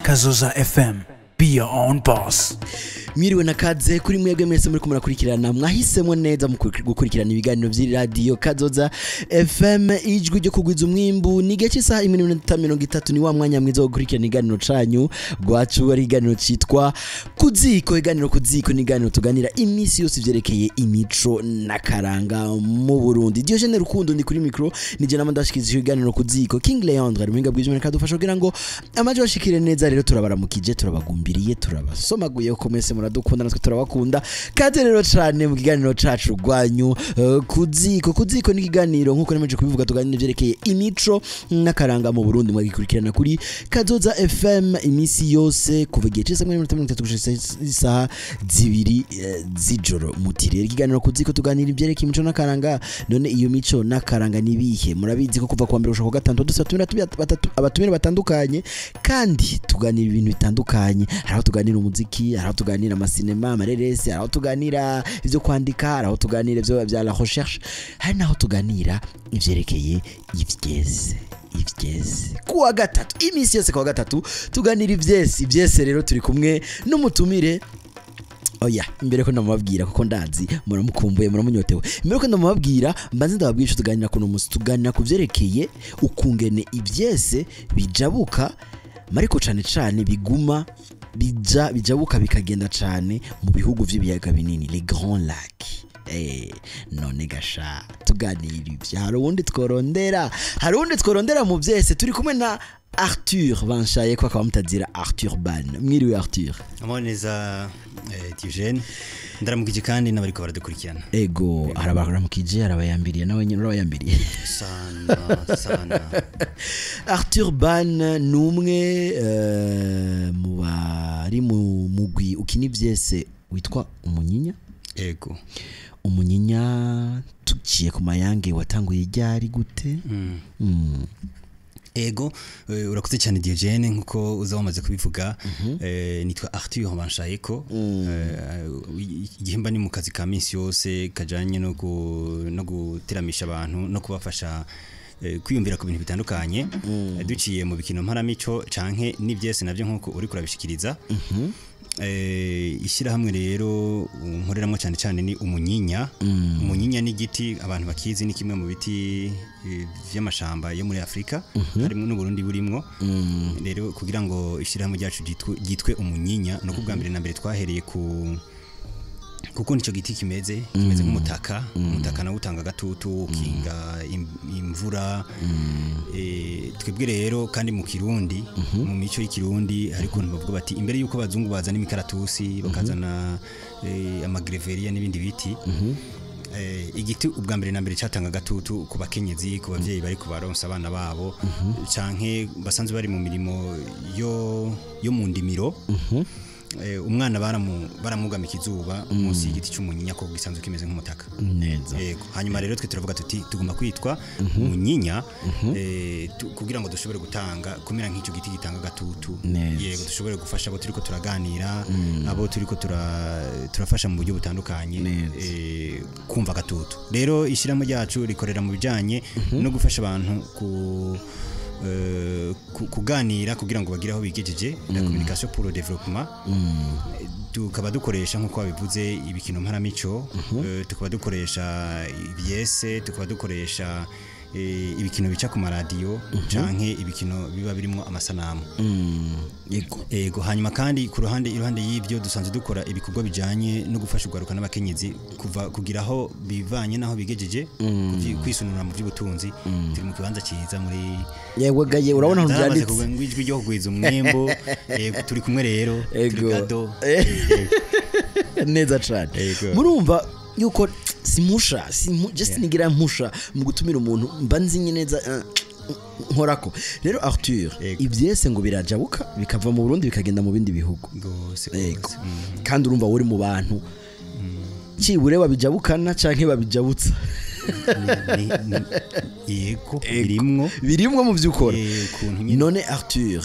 Kazoza FM. Be your own boss. Mwiriwe na kaze kuri mwebwe mwese muri murakurikirana, mwahisemo neza mu gukurikirana ibiganiro by'iradiyo Kazoza FM, ijwi ryo kugwiza umwimbu. Ni igihe cy'isaha 1:30, ni wa mwanya mwiza wo gukurikirana iganiro canyu rwacu, ari iganiro citwa Kuziko. Iganiro Kuziko ni iganiro tuganira iminsi yose ivyerekeye imico n'akaranga mu Burundi. Diogene Rukundo ndi kuri micro, nije nama ndashikiza iganiro Kuziko. King Leandre ari muhinga bw'ijwi, kadufasha kugira ngo amajwi ashikire neza. Rero turabaramukije, turabagumbiriye, turabasomaguye ko mwese muradukunda, natwe turabakunda. Kaze rero cane mu kiganiro cacu rwanyu Kuziko. Kuziko ni ikiganiro, nkuko nemeje kubivuga, tuganira ivyerekeye imico n'akaranga mu Burundi. Mwagikurikirana kuri Kazoza FM imisi yose kuva igihe c'isaha 1:30 gushika isaha 2 z'ijoro. Muti rero ikiganiro Kuziko tuganira ivyerekeye imico n'akaranga, none iyo mico n'akaranga ni bihe? Murabizi ko kuva kuwa mbere gushika kuwa gatanu dusa batatu, abatumire batandukanye, kandi tuganira ibintu bitandukanye. Hari aho tuganira umuziki, hari aho tuganira amasinema, amareresi, hari aho tuganira ivyo kwandika, hari aho tuganira ivyo bya la recherche, hari naho tuganira ivyerekeye ivyeze. Ivyeze kuwa gatatu, imisi yose kuwa gatatu tuganira ivyese. Ivyese rero turi kumwe n'umutumire. Oya, imbere ko ndamubabwira, kuko ndazi muramukumbuye, muramunyotewe, imbere ko ndamubabwira mbanze ndababwira ico tuganira kuno musi. Tuganira ku vyerekeye ukungene ivyese bijabuka, mariko cane cane biguma bija bijabuka bikagenda cane mu bihugu vy'ibiyaga binini, les Grands Lacs. None gasha tuganira ivyo, hari uwundi tworondera mu vyese. Turi kumwe na Arthur Banshaye, ko akaba mutazira Arthur Ban. Mwiriwe, Arthur. Amahoro neza, Diogene. Ndaramukije kandi n'abariko baradukurikirana. Ego, arabaramukije, arabayambiriye, nawe nyine urabayambiriye. Sana sana. Arthur Ban ni umwe mu bari mu mugwi ukina ivyese witwa Umunyinya. Ego. Umunyinya, tuciye ku mayange, watanguye ryari, gute? Ego, urakoze cyane, Diogene. Nkuko uza wamaze kubivuga, nitwa Arthur Banshayeko. Igihemba ni mu kazi ka minsi yose kajanye no guteramisha abantu no kubafasha kwiyumvira ku bintu bitandukanye, duciye mu bikino mparamico canke n'ivyese navyo, nkuko uri kurabishikiriza. Ishyirahamwe rero nkoreramwo cyane cyane ni Umunyinya. Umunyinya ni igiti abantu bakizi, ni kimwe mu biti vy'amashamba yo muri Afrika, harimo n'Uburundi burimwo. Rero kugira ngo ishyirahamwe ryacu ryitwe Umunyinya, no kubwa mbere na mbere twahereye ku kuko nico giti kimeze nk'umutaka. Umutaka nawo utanga agatutu, ukinga imvura. Twebwe rero kandi mu Kirundi, mu mico y'ikirundi, hari ukuntu bavuga bati imbere yuko abazungu bazana imikaratusi, bakazana amagreveriya n'ibindi biti, igiti ubwa mbere na mbere cyatanga agatutu ku bakenyezi, ku bavyeyi bari kubaronsa abana babo canke basanzwe bari mu mirimo yo mu ndimiro. Umwana baramugamika izuba munsi y'igiti cy'umunyinya, ko gisanzwe kimeze nk'umutaka. Neza. Yego. Hanyuma rero twe turavuga tuti tugomba kwitwa Munyinya, kugira ngo dushobore gutanga, kumera nk'icyo giti gitanga agatutu. Neza. Yego, dushobore gufasha abo turiko turaganira, abo turiko turafasha mu buryo butandukanye Neza. Kumva agatutu. Rero ishyirahamwe ryacu rikorera mu bijanye no gufasha abantu kuganira kugira ngo bagire aho bigejeje, la communication pour le développement. Tukaba dukoresha, nk'uko babivuze, ibikino mparamico, tukaba dukoresha ivyese, tukaba dukoresha ibikino bica ku maradiyo canke ibikino biba birimwo amasanamu. Yego. Ego. Hanyuma kandi ku ruhande, iruhande y'ibyo, dusanzwe dukora ibikorwa bijanye no gufasha urwaruka n'abakenyezi kuva kugira aho bivanye naho bigejeje kwisununura mu by'ubutunzi. Turi mu kibanza cyiza muri Yewe gaye, urabona ahantu Zaramaze byanditse. kuvuga ngo ijwi ryo kugwiza umwimbu. Yego, turi kumwe rero, turi Ego. gado. Neza cane. Ego. Murumva yuko simusha just nigira mpusha mu gutumira umuntu mba nzi neza nkorako. Rero Arthur, Ego. ivyese ngo birajabuka bikava mu Burundi bikagenda mu bindi bihugu. Gose. Ego. Gose. Kandi urumva uri mu bantu cibure babijabukana canke babijabutsa. Yego, birimwo. Birimwo mu vyukora. Ukuntu nyene. None Arthur,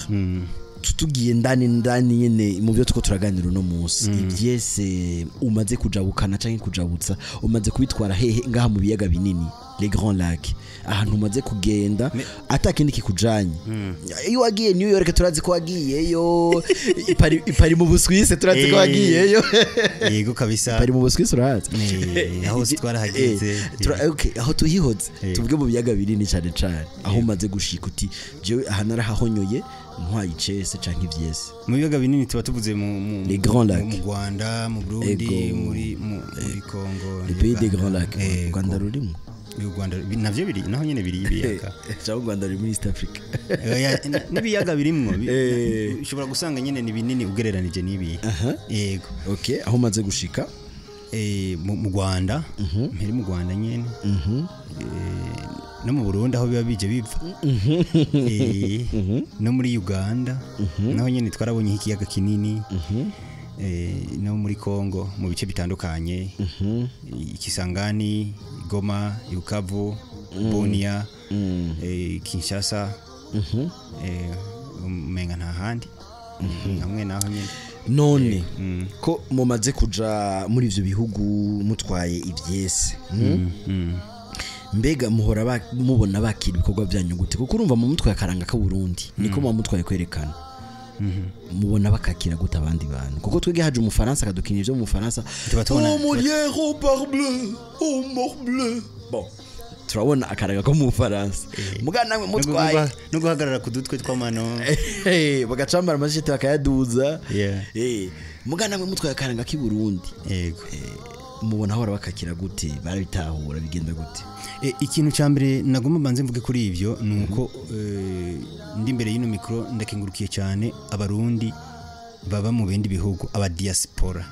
tugiye ndani ndani nyene mu byo tuko turaganira uno munsi, ivyese umaze kujabukana canke kujabutsa, umaze kubitwara hehe ngaha mu biyaga binini? Les Grands Lacs, ahantu umaze kugenda atakindi kikujanye. Iyo wagiye New York turazi ko wagiyeyo, i Paris mu Buswise turazi ko wagiyeyo. Yego kabisa. Paris mu Buswise urahazi? Aho hose twarahageze. Okay, aho tuhihoze, tuvuge mu biyaga binini cyane cyane, aho umaze gushika uti: "Jewe aha narahahonyoye ntwaye icese canke ivyese." Mu biyaga binini tuba tuvuze mu Les Grands Lacs. Mu Rwanda, mu Burundi, Ego. muri Congo. Les pays des Grands Lacs. Ego. U Rwanda rurimo? U Rwanda navyo biri naho nyene, biri ibiyaga. Cyangwa u Rwanda ruri muri East Africa? Oya, n'ibiyaga birimwo ushobora gusanga nyene ni binini ugereranije n'ibi, yego. Okay, aho umaze gushika. Mu Rwanda, mperi mu Rwanda nyene, no mu Burundi aho biba bije biva, no muri Uganda naho nyene twarabonye ikiyaga kinini, no muri Congo mu bice bitandukanye, Kisangani, Goma, Bukavu, Bunia, Kinshasa, umenga nta handi hamwe naho nyene. None ko mumaze kuja muri ivyo bihugu mutwaye ivyese, Mbega muhora mubona bakira ibikorwa byanyu gute? Kuko urumva mu mutwaye akaranga k'Uburundi, niko muba mutwaye kwerekana. Mubona bakakira gute abandi bantu? Kuko twebwe haje Umufaransa akadukina ivyo mu Bufaransa, Tuba tubona- "Oh Molière, oh parbleu, oh morbleu", bon, turabona akaranga ko mu Bufaransa. Muga namwe mutwaye No guhagarara ku dutwe tw'amano. Bagacambara amashiti bakayaduza. Muga namwe mutwaye akaranga k'i Burundi, mubona ahora bakakira gute? Barabitahura? Bigenda gute? Ikintu cya mbere nagomba mbanze mvuge kuri ivyo ni uko ndi imbere y'ino mikoro ndakengurukiye cyane Abarundi baba mu bindi bihugu, aba diaspora.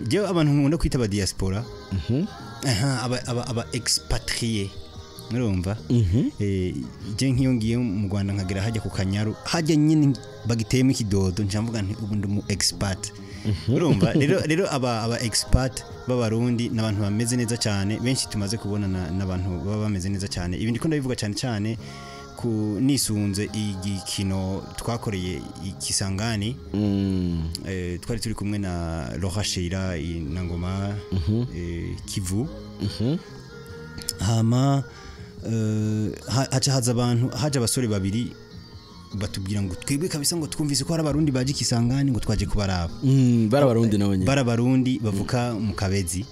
Jewe abantu nkunda kwita aba diaspora, aha, aba expatrié, murumva. Je nk'iyo ngiye mu Rwanda nkagera hajya ku Kanyaru, hajya nyine bagiteyemo ikidodo, nca mvuga nti ubu ndi umu expat. Urumva rero aba expat b'Abarundi ni abantu bameze neza cyane, benshi tumaze kubona n'abantu baba bameze neza cyane. Ibi ndiko ndabivuga cyane cyane ku nisunze igikino twakoreye ikisangani. Twari turi kumwe na Laura Sheila na Ngoma, Kivu. Hama haca haza abantu, haje abasore babiri batubwira ngo twebwe kabisa ngo twumvise ko hari Abarundi baje Kisangani, ngo twaje kubaraba. Bari Abarundi nabo nyine? Bari Abarundi bavuka mu Kabezi.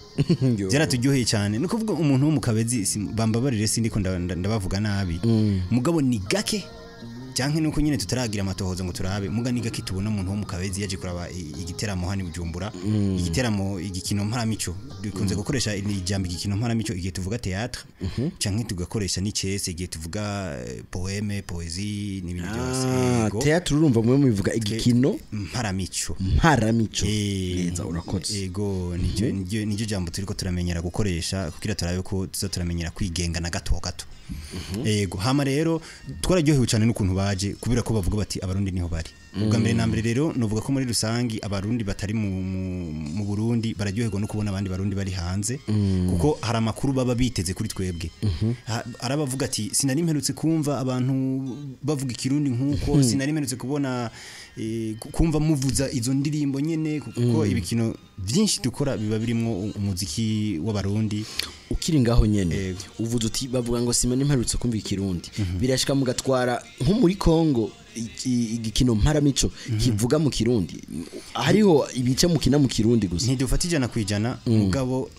Byaraturyoheye cyane. Ni ukuvuga umuntu wo mu Kabezi, bambabarire, sindiko ndabavuga nabi, mugabo ni gake, canke nuko nyine tutaragira amatohoza ngo turabe, muga ni gake tubona umuntu wo mu Kabezi yaje kuraba igiteramo hano i Bujumbura, igiteramo, igikino mparamico. Dukunze gukoresha ijambo igikino mparamico igihe tuvuga théâtre, canke tugakoresha n'icese igihe tuvuga poème, poésie n'ibindi byose. Ah, Yego. théâtre, urumva mwe mubivuga igikino Mparamico. Mparamico. Neza. Neza, urakoze. Ego, niryo jambo turiko turamenyera gukoresha kugira turabe ko tuza turamenyera kwigenga na gato gato. Ego, hama rero twararyohewe cyane n'ukuntu baje, kubera ko bavuga bati Abarundi niho bari ubwa mbere na mbere. Rero novuga ko muri rusangi Abarundi batari mu Burundi bararyoherwa no kubona abandi Barundi bari hanze, kuko hari amakuru baba biteze kuri twebwe. Arabavuga ati sinari mperutse kumva abantu bavuga Ikirundi nk'uko sinari mperutse kubona, kumva muvuza izo ndirimbo nyene, kuko ibikino byinshi dukora biba birimwo umuziki w'Abarundi. Ukiri ngaho nyene, Yego. uvuze uti bavuga ngo sima nimperutse kumva Ikirundi. Birashika mugatwara nko muri Kongo igikino mparamico kivuga mu Kirundi? Hariho ibice mukina mu Kirundi gusa? Ntidufata 100%, mugabo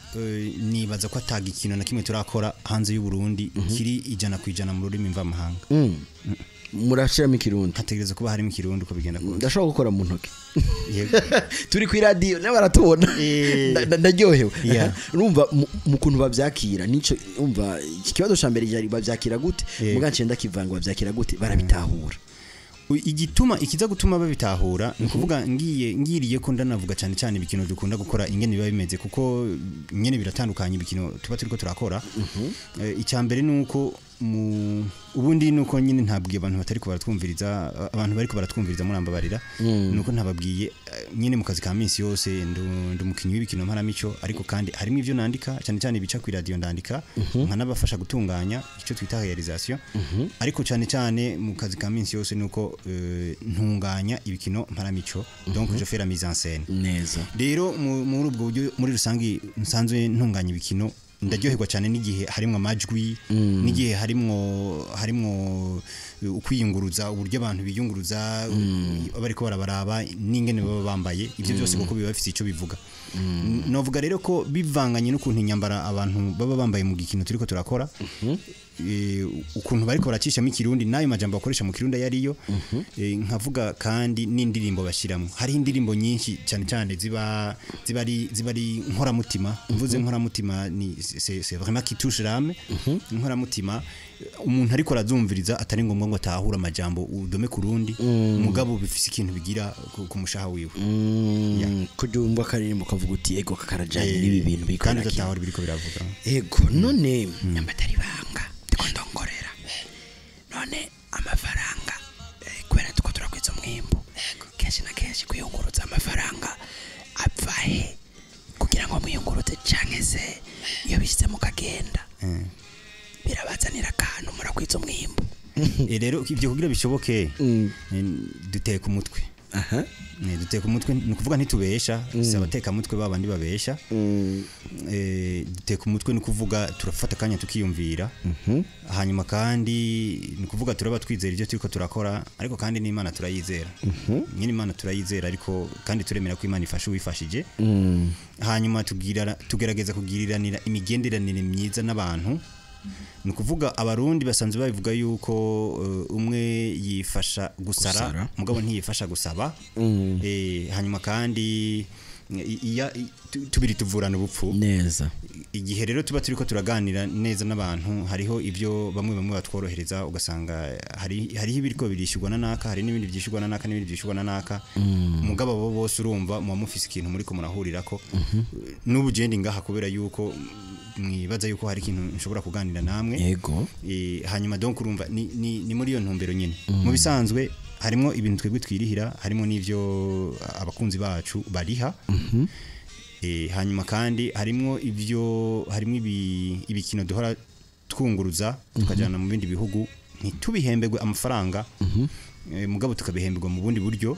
nibaza ko atagikino na kimwe turakora hanze y'u Burundi kiri 100% mu rurimi mvamahanga. Murashiramo Ikirundi? Hategereza kuba harimo Ikirundi uko bigenda kose. Ndashobora gukora mu ntoki? Yego. Turi ku iradiyo nawe baratubona. Ndaryohewe. Urumva mu kuntu bavyakira, nico umva iki kibazo ca mbere cyari bavyakira gute, muga nciye ndakivanga: bavyakira gute? Barabitahura? Igituma ikiza gutuma babitahura ni ukuvuga ngiye ngiriye ko ndanavuga cyane cyane ibikino dukunda gukora ingene biba bimeze, kuko nyene biratandukanye ibikino tuba turiko turakora. Icya mbere ni uko mu ubundi ni uko nyine ntabwiye abantu batari ko baratwumviriza, abantu bariko baratwumviriza murambabarira, ni uko ntababwiye, nyine mu kazi ka minsi yose ndi umukinyi w'ibikino mparamico, ariko kandi harimo ivyo nandika cyane cyane ibica ku radio ndandika, nkanabafasha gutunganya icyo twita réalisation. Ariko cyane cyane mu kazi ka minsi yose nuko ntunganya ibikino mparamico, donc je fais la mise en scène. Neza. Rero muri ubwo buryo muri rusange nsanzwe ntunganya ibikino. Ndaryoherwa cyane n'igihe harimwo amajwi, n'igihe harimwo ukwiyunguruza, uburyo abantu biyunguruza bariko barabaraba n'ingene baba bambaye, ibyo byose kuko biba bifite icyo bivuga. Novuga rero ko bivanganye n'ukuntu inyambara abantu baba bambaye mu gikino turiko turakora, ukuntu bariko baracishamo ikirundi n'ayo majambo bakoresha mu kirundi yariyo, nkavuga kandi n'indirimbo bashyiramo. Hariho indirimbo nyinshi cyane cyane ziba ari nkoramutima. Mvuze nkoramutima ni c'est vraiment qui touche l'âme. Nkoramutima, umuntu ariko arazumviriza atari ngombwa ngo atahure amajambo udome ku rundi, mugabo bifise ikintu bigira ku mushaha wiwe. Kujya wumva akaririmbo ukavuga uti: "Ego, kakarajanye n'ibi bintu biriko kandi birakina." udatahura ibiriko biravuga. Ego. None nyambatari banga ndiko ndongorera, none amafaranga, kubera tuko turakwiza umwimbu, kenshi na kenshi kwiyunguruza amafaranga ava he kugira ngo mwiyunguruze? Canke se iyo bishyize mukagenda birabazanira akantu, murakwiza umwimbu? Rero ibyo kugira bishoboke, duteka umutwe. Duteka umutwe, ni ukuvuga ntitubesha, si abatekamutwe babandi babesha. Duteka umutwe, ni ukuvuga turafata akanya tukiyumvira. Hanyuma kandi ni ukuvuga turaba twizera ibyo turiko turakora, ariko kandi n'Imana turayizera nyine. Imana turayizera, ariko kandi turemera ko Imana ifasha uwifashije. Hanyuma tugerageza kugiriranira imigenderanire myiza n'abantu. Ni ukuvuga Abarundi basanzwe babivuga yuko umwe yifasha gusara, Gusara. mugabo ntiyifasha gusaba. Hanyuma kandi tubiri tuvurana ubupfu. Neza. Igihe rero tuba turiko turaganira neza n'abantu, hariho ibyo bamwe bamwe batworohereza, ugasanga hariho ibiriko birishyurwa na naka, hari n'ibindi byishyurwa na naka, n'ibindi byishyurwa na naka. Mugabo abo bose urumva muba mufise ikintu muriko murahurirako. N'ubu je ndi ngaha kubera yuko mwibaza yuko hari ikintu nshobora kuganira namwe. Hanyuma donc urumva ni muri iyo ntumbero nyine. Mu bisanzwe harimo ibintu twebwe twirihira, harimo n'ivyo abakunzi bacu bariha. Hanyuma kandi harimo ibyo, harimo ibikino duhora twunguruza tukajyana mu bindi bihugu, ntitubihemberwe amafaranga, mugabo tukabihemberwa mu bundi buryo.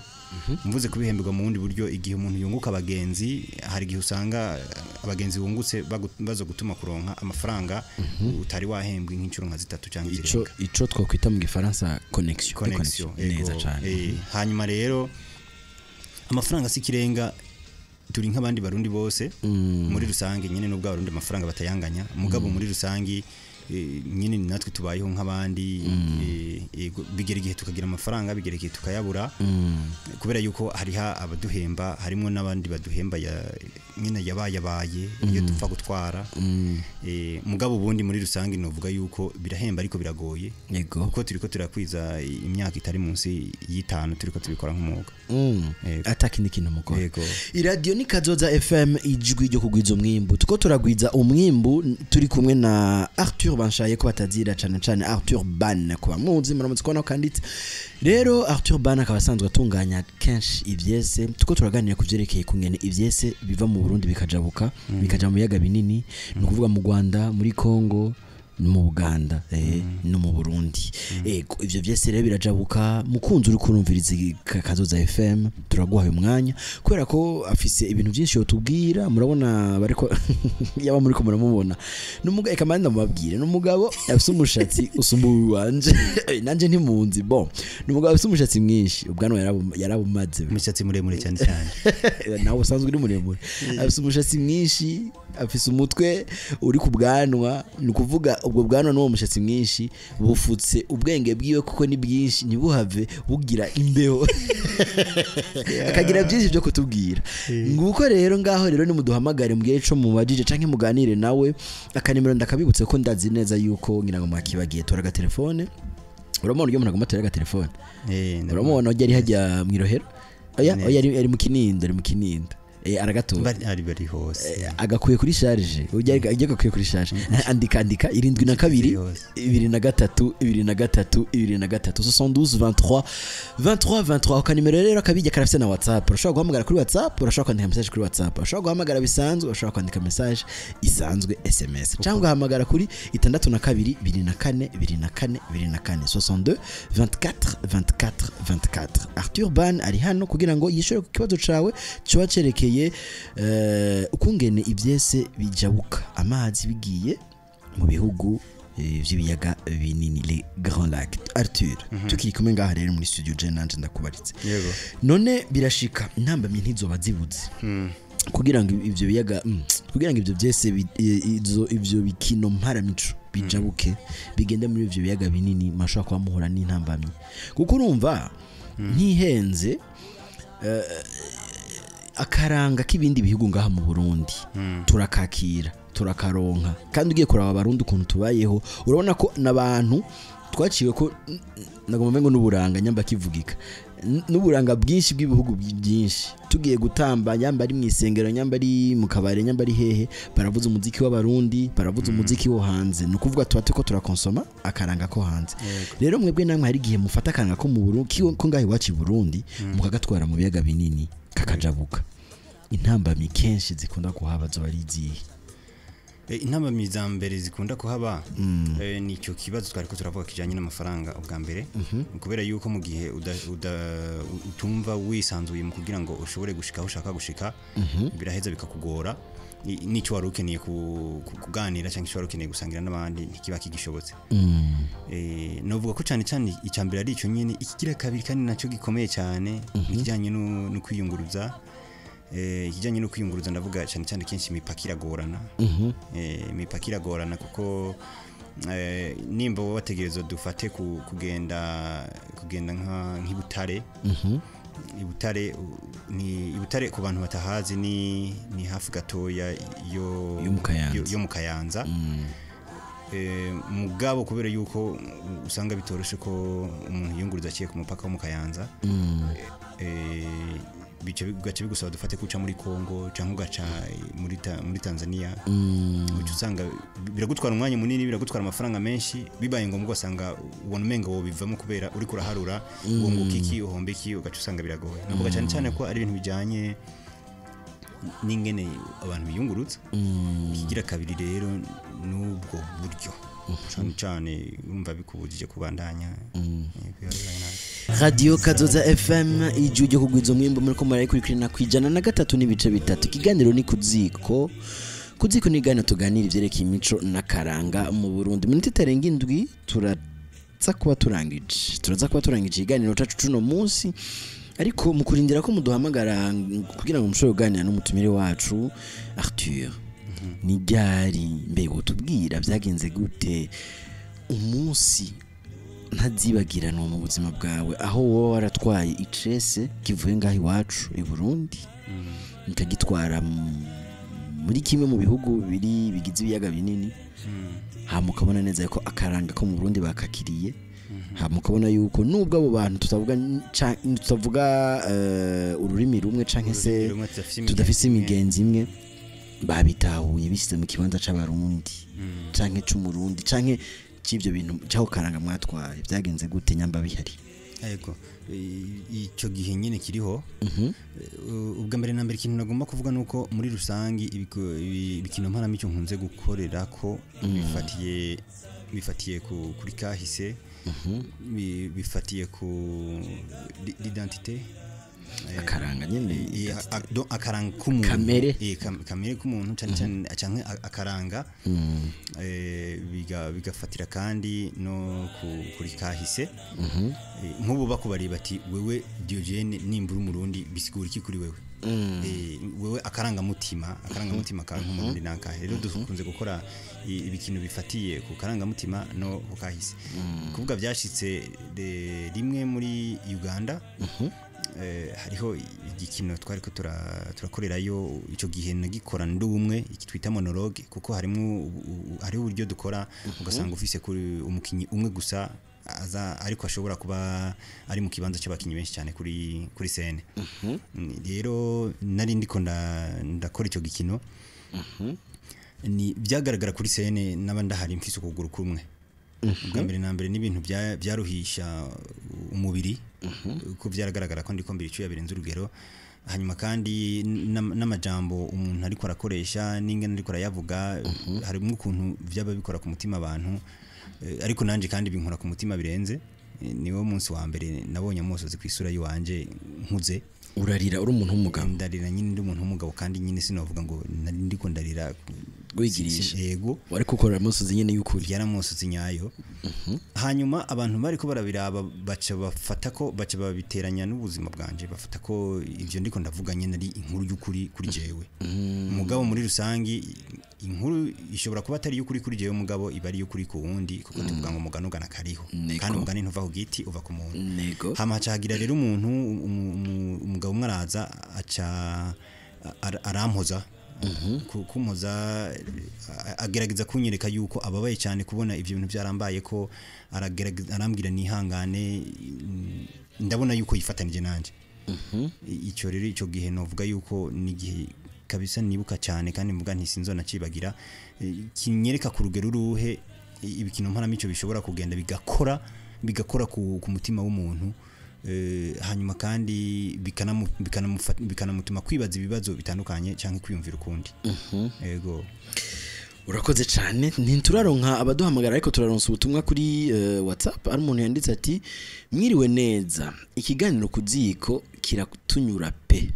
Mvuze kubihemberwa mu bundi buryo, igihe umuntu yunguka abagenzi, hari igihe usanga abagenzi bungutse bazo gutuma kuronka amafaranga utari wahembwe nk'inshuro nka zitatu cyangwa Ico zirenga. Ico twakwita mu gifaransa connexion. Connexion. Neza Ego. cyane. Hanyuma rero amafaranga si ikirenga, turi nk'abandi Barundi bose muri rusange nyine, nubwo Abarundi amafaranga batayanganya, mugabo muri rusange nyine natwe tubayeho nk'abandi. Ego, bigera igihe tukagira amafaranga, bigera igihe tukayabura, kubera yuko hariha abaduhemba, harimo n'abandi baduhemba ya nyine yabayabaye iyo dupfa gutwara. Mugabo ubundi muri rusange novuga yuko birahemba, ariko biragoye, kuko turiko turakwiza imyaka itari munsi y'itanu turiko tubikora nk'umwuga. Yego. Atakindi kintu mukora. Yego. Iradiyo ni Kazoza FM, ijwi ryo kugwiza umwimbu. Tuko turagwiza umwimbu, turi kumwe na Arthur Banshaye ko batazira cyane cyane Arthur Ban, kuba muzi muramutse kubona ko kanditse. Rero Arthur Ban akaba asanzwe atunganya kenshi ivyese. Tuko turaganira ku vyerekeye kungene ivyese biva mu Burundi bikajabuka, bikaja mu biyaga binini, ni ukuvuga mu Rwanda, muri Congo, mu Buganda, no mu Burundi. Ego, ivyo vyese rero birajabuka. Mukunzi uri kurumviriza Kazoza FM, turaguhaye umwanya kubera ko afise ibintu byinshi yotubwira. Murabona bariko yaba muri ko muramubona, n'umugabo, eka manda mubabwire, n'umugabo afise umushatsi usumba uwanje, nanje ntimunzi. Bon, n'umugabo afise umushatsi mwinshi, ubwanwa yarabumaze. Umushatsi muremure cyane cyane. Nawe usanzwe uri muremure. Afise umushatsi mwinshi, afise umutwe uri ku bwanwa, ni ukuvuga ubwo bwanwa n'uwo mushatsi mwinshi bufutse ubwenge bwiwe, kuko ni bwinshi, ntibuhave bugira imbeho, akagira byinshi byo kutubwira. Nguko rero ngaho rero nimuduhamagare, mubwire ico mubajije canke muganire nawe. Akanimero ndakabibutse ko ndazi neza yuko ngira ngo mwakibagiye. Tora agatelefone. Uramubona uburyo umuntu agomba atora agatelefone? Ndabona. Uramubona ujya ari hajya mw'irohero? Oya. Ne. Oya, ari mu Kinindo, ari mu Kinindo. Aragatora. Bari hose. Agakuye kuri charge, ujya agakuye kuri charge. Andika, andika 72 Yose. 23 23 23, 72 23 23 23. Ako kanimero rero akabijya karafise na WhatsApp. Urashobora guhamagara kuri WhatsApp, urashobora kwandika message kuri WhatsApp, urashobora guhamagara bisanzwe, urashobora kwandika message isanzwe SMS, cyangwa ugahamagara kuri 62 24 24 24, 62 24 24 24. Arthur Ban ari hano kugira ngo yishure ku kibazo cawe coba cerekeye. vyerekeye ukungene ivyese bijabuka amazi bigiye mu bihugu vy'ibiyaga binini, les Grands Lacs. Arthur, tukiri kumwe ngaha rero muri studio, je nanje ndakubaritse. Yego. None birashika intambamyi ntizoba zibuze kugira ngo ivyo biyaga, kugira ngo ivyo vyese ivyo bikino mparamico bijabuke bigende muri ivyo biyaga binini, mashobora kuba muhura n'intambamyi? Kuko urumva ntihenze, akaranga k'ibindi bihugu ngaha mu Burundi turakakira, turakaronka. Kandi ugiye kuraba Abarundi ukuntu tubayeho, urabona ko n'abantu twaciwe ko nagomba ngo n'uburanga nyamba kivugika, n'uburanga bwinshi bw'ibihugu byinshi. Tugiye gutamba, nyamba ari mu isengero, nyamba ari mu kabare, nyamba ari hehe, baravuza umuziki w'Abarundi, baravuza umuziki wo hanze. Ni ukuvuga tuba turiko turakonsoma akaranga ko hanze. Rero mwebwe namwe hari igihe mufata akaranga ko mu Burundi, ko ngaho iwacu i Burundi, mukagatwara mu biyaga binini kakajabuka. Intambamyi kenshi zikunda kuhaba zoba ari izihe? Intambamyi za mbere zikunda kuhaba ni icyo kibazo twari ko turavuga kijanye n'amafaranga ubwa mbere, kubera yuko mu gihe utumva wisanzuye mu kugira ngo ushobore gushika aho ushaka gushika, biraheza bikakugora. N'icyo wari ukeneye kuganira cyangwa icyo wari ukeneye gusangira n'abandi ntikiba kigishobotse. Novuga ko cyane cyane icya mbere ari icyo nyene. Ikigira kabiri kandi nacyo gikomeye cyane ni ikijyanye no kwiyunguruza. Ikijyanye no kwiyunguruza, ndavuga cyane cyane kenshi imipaka iragorana. Imipaka iragorana kuko nimba wowe wategerezwa dufate kugenda nk'ibutare ibutare ni Ibutare ku bantu batahazi ni hafi gatoya yo Yo mu Kayanza. yo mu Kayanza. Mugabo kubera yuko usanga bitoroshe ko umuntu yiyunguruza aciye ku mupaka wo mu Kayanza, bica bigaca bigusaba dufate kuca muri Congo cyangwa ugaca muri Tanzania. Uca usanga biragutwara umwanya munini, biragutwara amafaranga menshi. Bibaye ngombwa ugasanga ubona umenga wobivamo kubera uri kuraharura wunguka iki, uhomba iki, ugaca usanga biragoye. Navuga cyane cyane ko ari ibintu bijyanye n'ingene abantu biyungurutsa. Ikigira kabiri rero n'ubwo buryo cyane cyane urumva bikubujije kubandanya. Biba bibaye nabi. Radio Kazoza FM, ijwi ryo kugwiza umwimbu, muri ko murayikurikirana ku 103.3. Ikiganiro ni Kuziko. Kuziko ni iganiro tuganira ivyerekeye imico n'akaranga mu Burundi. Minota itarenga 7 turaza kuba turangije ikiganiro cacu cuno munsi. Ariko mu kurindira ko muduhamagara kugira ngo mushobore kuganira n'umutumire wacu Arthur, ni ryari, mbega utubwira byagenze gute, umunsi ntazibagiranwa mu buzima bwawe aho wowe waratwaye icese kivuye ngaho iwacu i Burundi mukagitwara muri kimwe mu bihugu biri bigize ibiyaga binini, hama ukabona neza ko akaranga ko mu Burundi bakakiriye, hama ukabona yuko nubwo abo bantu tutavuga ururimi rumwe canke se Ururimi rumwe, tudafise tudafise imigenzo imwe. Imigenzo imwe, babitahuye bishyize mu kibanza c'Abarundi canke c'Umurundi canke c'ivyo bintu c'aho karanga mwatwaye. Byagenze gute, nyamba bihari? Yego. Ico gihe nyine kiriho. Ubwa mbere na mbere, ikintu nagomba kuvuga nuko muri rusangi ibikino mparamico nkunze gukorera ko bifatiye kuri kahise, bifatiye ku l'identité. Akaranga nyene. Donc akaranga k'umuntu. Kamere. Kamere k'umuntu cyane cyane canke akaranga, bigafatira kandi no kuri kahise. Nk'ubu bakubariye bati: "Wewe Diogene, nimbura Umurundi bisigura iki kuri wewe? Wewe akarangamutima kawe nk'Umurundi nakahe?" Rero dukunze gukora ibintu bifatiye ku karangamutima no ku kahise. Kuvuga byashitse rimwe muri Uganda, hariho igikino twari ko turakorerayo. Icyo gihe nagikora ndi umwe, iki twita monologue, kuko harimo hariho uburyo dukora ugasanga ufise kuri umukinyi umwe gusa aza, ariko ashobora kuba ari mu kibanza cy'abakinyi benshi cyane kuri scène. Rero nari ndiko ndakora icyo gikino, ni byagaragara kuri scène n'aba ndahari mfise ukuguru kumwe. Ubwa mbere na mbere n'ibintu byaruhisha umubiri, ko byaragaragara ko ndiko mbira icyuya birenze urugero. Hanyuma kandi n'amajambo umuntu ariko arakoresha n'ingene ariko arayavuga, harimo ukuntu byaba bikora ku mutima abantu, ariko nanje kandi binkora ku mutima birenze. Niwo munsi wa mbere nabonye amosozi ku isura yiwanje nkuze. Urarira uri umuntu w'umugabo? Ndarira nyine ndi umuntu w'umugabo, kandi nyine sinovuga ngo nari ndiko ndarira wigirisha. Yego. Wari kukorera amosozi nyine y'ukuri. Yari amosozi nyayo. Hanyuma abantu bariko barabiraba baca bafata ko baca babiteranya n'ubuzima bwanje, bafata ko ivyo ndiko ndavuga nyine ari inkuru y'ukuri kuri jewe. Mugabo muri rusangi inkuru ishobora kuba atari y'ukuri kuri jewe, mugabo iba ari y'ukuri ku wundi, kuko tuvuga ngo umugani ugana kariho. Kandi umugani ntuva ku giti, uva ku muntu. Hama haca hagira rero umuntu umugabo umwe araza aca arampoza. Kumpoza agerageza kunyereka yuko ababaye cyane kubona ivyo bintu byarambaye, ko aragerageza arambwira nihangane, ndabona yuko yifatanije nanje. Icyo rero icyo gihe novuga yuko nigihe kabisa nibuka cyane, kandi mvuga nti sinzona cibagira, kinyereka ku rugero uruhe ibikino mparamico bishobora kugenda bigakora ku mutima w'umuntu. Hanyuma kandi bikanamutuma kwibaza ibibazo bitandukanye cyangwa kwiyumvira ukundi. Yego. Urakoze cyane. Ntituraronka abaduhamagara, ariko turaronsa ubutumwa kuri WhatsApp. Ari umuntu yanditse ati: mwiriwe neza, ikiganiro ku ziko kiratunyura pe,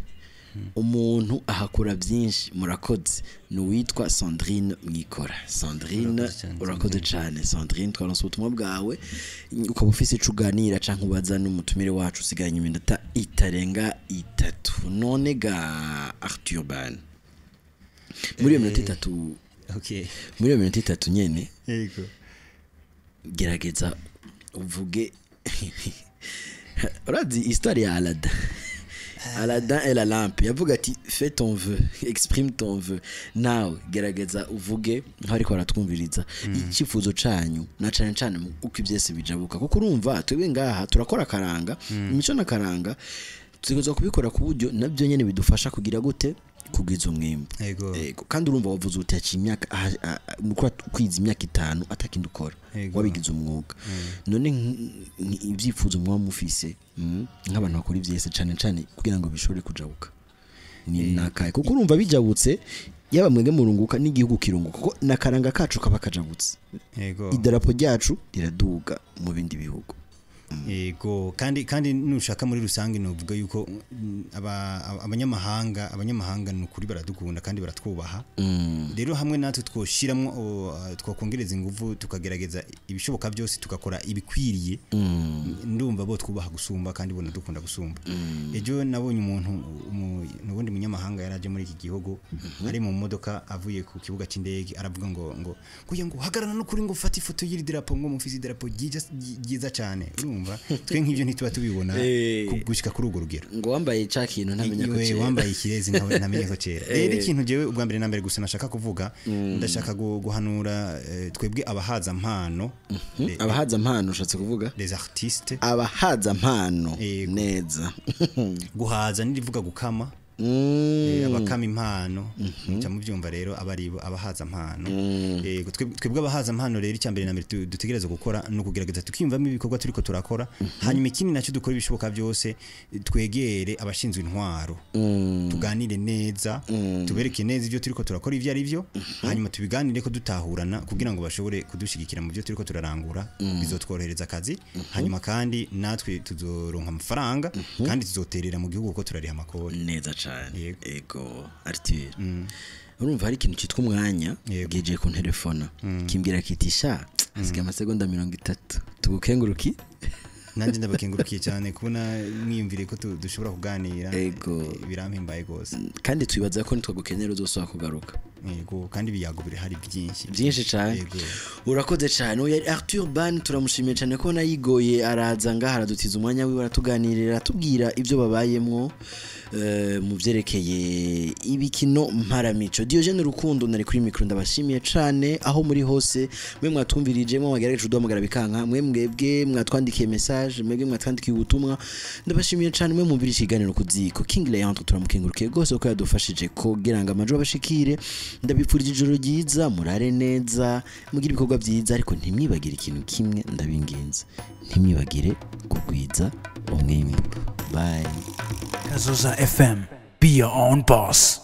umuntu ahakura byinshi, murakoze. Ni uwitwa Sandrine Mwikora. Sandrine, urakoze cyane Sandrine, twaronse ubutumwa bwawe. Ukaba ufise ico uganira canke ubaza n'umutumire wacu, usigaranye iminota itarenga 3. None ga Arthur Ban, muri iyo minota 3, okay, muri iyo minota 3 nyene, yego, gerageza uvuge. Urazi histoire ya Aladdin? Aladdin et la lampe. Yavuga ati fais ton vœu, exprime ton vœu. Nawe gerageza uvuge nkariko aratwumviriza icyifuzo canyu, na cane cane uko ivyese bijabuka, kuko urumva twebwe ngaha turakora karanga, imico na karanga tutegerezwa kubikora ku buryo nabyo nyene bidufasha kugira gute kugwiza umwimbu. Yego. Kandi urumva wavuze uti yaciye imyaka mukora kwiza imyaka 5 atakindi ukora, wabigize umwuga. None ibyifuzo mwa mufise nk'abantu bakora ivyese cane cane kugira ngo bishobore kujabuka ni nakaye, kuko urumva bijabutse yaba mwege murunguka n'igihugu kirunguka, kuko nakaranga kacu kaba kajabutse. Idarapo ryacu riraduga mu bindi bihugu. Yego. Kandi nushaka muri rusange novuga yuko abanyamahanga nukuri baradukunda kandi baratwubaha. Rero hamwe natwe twoshiramwo, twakongereza ingufu, tukagerageza ibishoboka byose, tukakora ibikwiriye, ndumva bo twubaha gusumba kandi bona dukunda gusumba. Ejo nabonye umuntu nubundi munyamahanga yaraje muri iki gihugu, ari mu modoka avuye ku kibuga c'indege, aravuga ngo ngo kuya ngo hagarara no kuri ngo fata ifoto y'iri drapo, ngo mufise idarapo ryiza cyane. Urumva twe nk'ivyo ntituba tubibona gushika kuri urwo rugero. Ngo wambaye ca kintu ntamenya ko cera, wambaye ikirezi ntamenya ko cera. Rero ikintu jewe ubwa mbere na mbere gusa nashaka kuvuga, ndashaka guhanura twebwe abahaza mpano. Abahaza mpano ushatse kuvuga les artistes, abahaza mpano neza. Guhaza nirivuga gukama, abakama impano, muca muvyumva rero abari abahaza mpano. Yego, twebwe abahaza mpano rero icyambere na mbere dutegereza gukora no kugerageza tukiyumvamo ibikorwa turiko turakora. Hanyuma ikindi nacyo dukora ibishoboka byose twegere abashinzwe intwaro, tuganire neza, tubereke neza ibyo turiko turakora ivyo ari byo, hanyuma tubiganire ko dutahurana kugira ngo bashobore kudushigikira mu byo turiko turarangura, bizotworohereza akazi. Hanyuma kandi natwe tuzoronka amafaranga kandi tuzoterera mu gihugu ko turariha amakori neza cyane. Ego Arthur, urumva hari ikintu cyitwa umwanya geje ku telefona kimbwira kitisha hasigaye amasegonda 30 tugukenguruki. Nanje ndabakengurukiye cyane kubona mwiyumvire ko dushobora kuganira. Birampimbaye gose, kandi twibaza ko nitwagukenera uzosaba kugaruka. Yego, kandi ibiyago birahari byinshi cyane. Urakoze cyane. Uyu Arthur Ban turamushimiye cyane ko nayigoye araza ngaha aradutiza umwanya wiwe, aratuganirira, atubwira ibyo babayemwo mu byerekeye ibikino mparamico. Diogene Rukundo nari kuri micro, ndabashimiye cyane aho muri hose, mwe mwatwumvirije, mwe mwagerageje kuduhamagara bikanka, mwe mwebwe mwatwandikiye message, mwebwe mwatwandikiye ubutumwa, ndabashimiye cyane mwe mwumvira ikiganiro ku ziko. King Leandre turamukengurukiye gose ko yadufashije kugira ngo amajwi abashikire. Ndabipfurije ijoro ryiza, murare neza, mugire ibikorwa byiza, ariko ntimwibagire ikintu kimwe, ndabinginze, ntimwibagire kugwiza umwimbu. Bye. Kazoza FM, be your own boss.